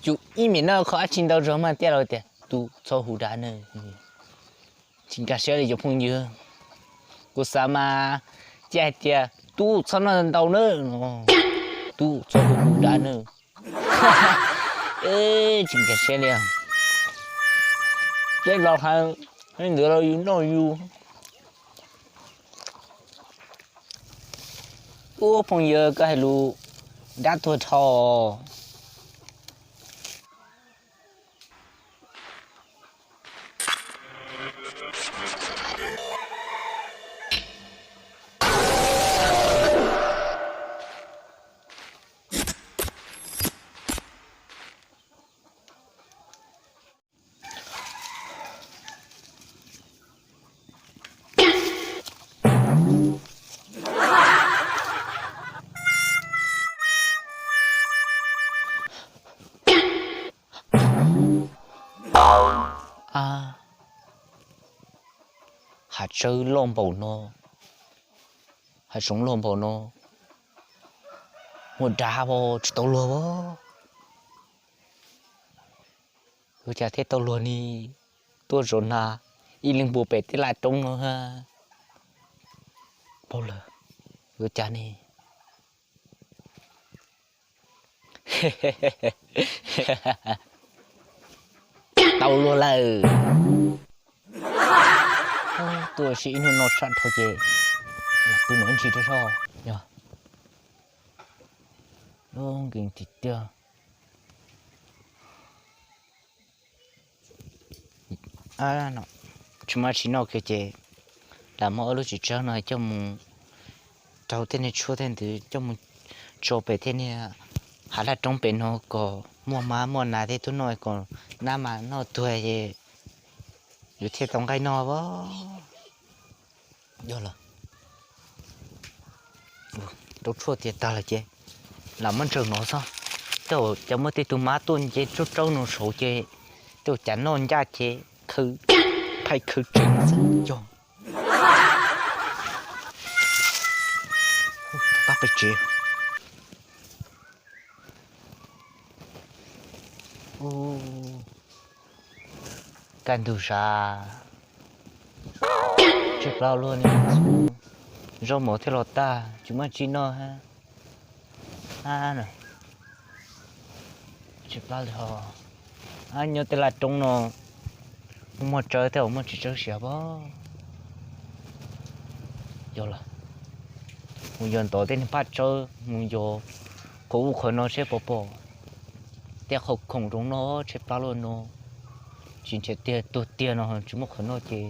Tsum ib me no qhov dab tsi ntau zog mas tias los tias tub txhob hu dab nawb. Tsis nkag siab li cov phooj ywg. Kuv xav mas cia hais tias tub txhob noj ntau nawb, tub txhob hu hu dab nawb. Tsis nkag siab li. Peb los hais li ntawd los yus noj yus. Ub phooj ywg, koj hais lus dab tuag dhau. Ab, hav tsawb loj npaum no, hav zoov loj npaum no, muaj dab pab tsis tau luag pab. Ua cas thiaj tau luag ni, tuaj zov nas ib leeg npuab pem tej laj roob no. Paub lawm, ua cas ne? Tau luag lawm. Tuaj ua si ib hnub no sab dhau ces lam pw no ib ntsis rau soj yog. Lub nkees tiag tiag. Tsis muaj dab tsi noj kiag ces lam muab ob lub txiv tsawb no coj mus rau tej niag tshuaj tej ntawd coj mus tso pem tej niag hav laj roob pem no kom muaj mab muaj nas tej tuaj noj kom nab mas noj tuag es yuav thiaj tau nqaij noj as. Yog los, rau tshuaj tiav tag lawm ces lam muab ntsaws no xwb. Tej zaum cas muaj tej tug mab tuaj nce rau rau no saud ces tej zaum cas noj ncaj ces khawb, phaij khawb tsees xwb yog. Tab pem tsev. Kaj ntug sav, tshaib plab luaj li, zaub mov thiaj los tag, tsis muaj tsi noj. Tshaib plab li ho. Nyob tej laj roob no muaj tsawb tej zaum muaj tsis tsawg siav pab. Yog los, mus yos ntov tej niag paj tsawb mus yos qhov ub qhov no seb puas pom. Tej qhov khoom zoo noj tshaib plab luaj no, tsis nrhiav tiag tuag tiag no tsis muaj qhov noj ces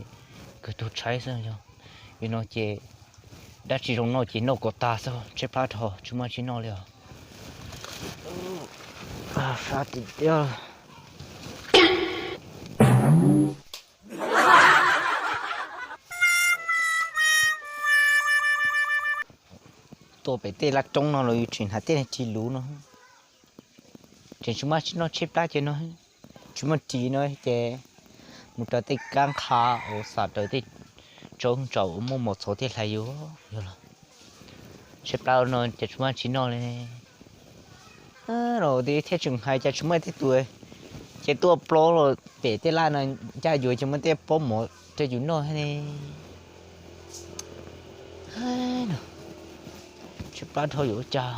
kawg tuag tshaib xwb yog. Yog no ces dab tsi zoo noj ces noj kom tag xwb, tshaib plab dhau tsis muaj tsi noj li os. Sab tim tiaj. Tuaj pem tej laj roob no los yus tseem hnav tej niag ris luv no, tseem tsis muaj tsi noj tshaib plab ces no, tsis muaj ris no ces mus raws tej kab nqha uas xam raws tej tsob ntsaum uas muaj mos txhov thiaj hlais yus. Yog los, tshaib plab no ces tsis muaj tsi noj li. Los thiab tseem hais cas tsis muaj tej tus ces tuaj plob los pem tej laj no ncaj yuav ces muaj tej pob mov rau yus noj thiab ne. Tshaib plab dhau yuav ua cas,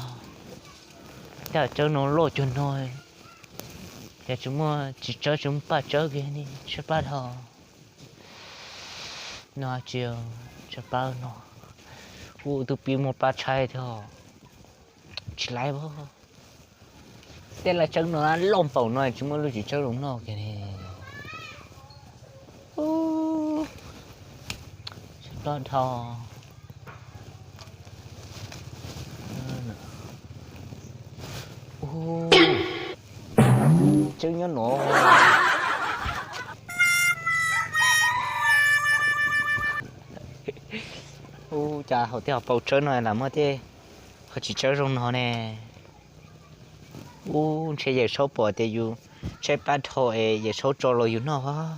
tej tsawb no loj cuag no, ces tsis muaj tsis tsawb tsis muaj paj tsawb kiag ne, tshaib plab dhau. No tsis, tshaib plab no, ua tus pib muaj plab tshaib thiab, tsis laib. Tej laj tsawb no loj npaum no tsis muaj lub tsis tsawb zoo noj kiag ne. Tshaib plab dhau. Tsawb nyob no. Ub, cas hauv tej hauv paus tsawb no lam muaj tej qhov tsis tsawb zoo no ne. Ub, ntshe Yawm Saub pom tias yus tshaib plab dhau es Yawm Saub tso los yus noj os.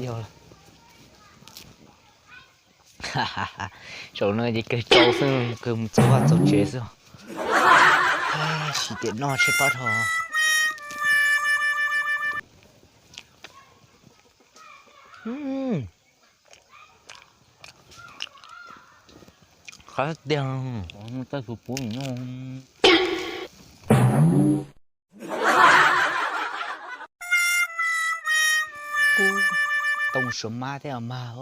Yog, zaum no ces kawg tsau xwb, kawg mus txog vaj txog tsev xwb. Tiam no tshe pab rho. Qab tiag. Tau tus puv noj. Tau mus suav mab thiab mag,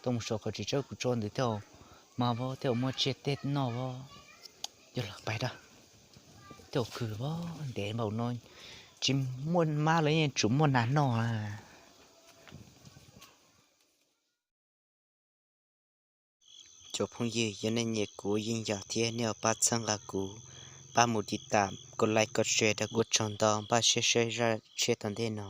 tau mus suav qhov tsis tsaub kuv tso ntawd thiab, mag vab thiab muaj tsiaj tej noj vab. Yog los pais da, tej khw vab ntev npaum no, tsis muaj mab los yeej tsum muaj nas noj. Cov phooj ywg, yog nej nyiam kuv yeej yam thiab nej pab txhawb nqa kuv, pab mus tiv tam, kos like kos share rau kuv tsaug ntau, npaj siab saib zaj tshiab tom ntej no.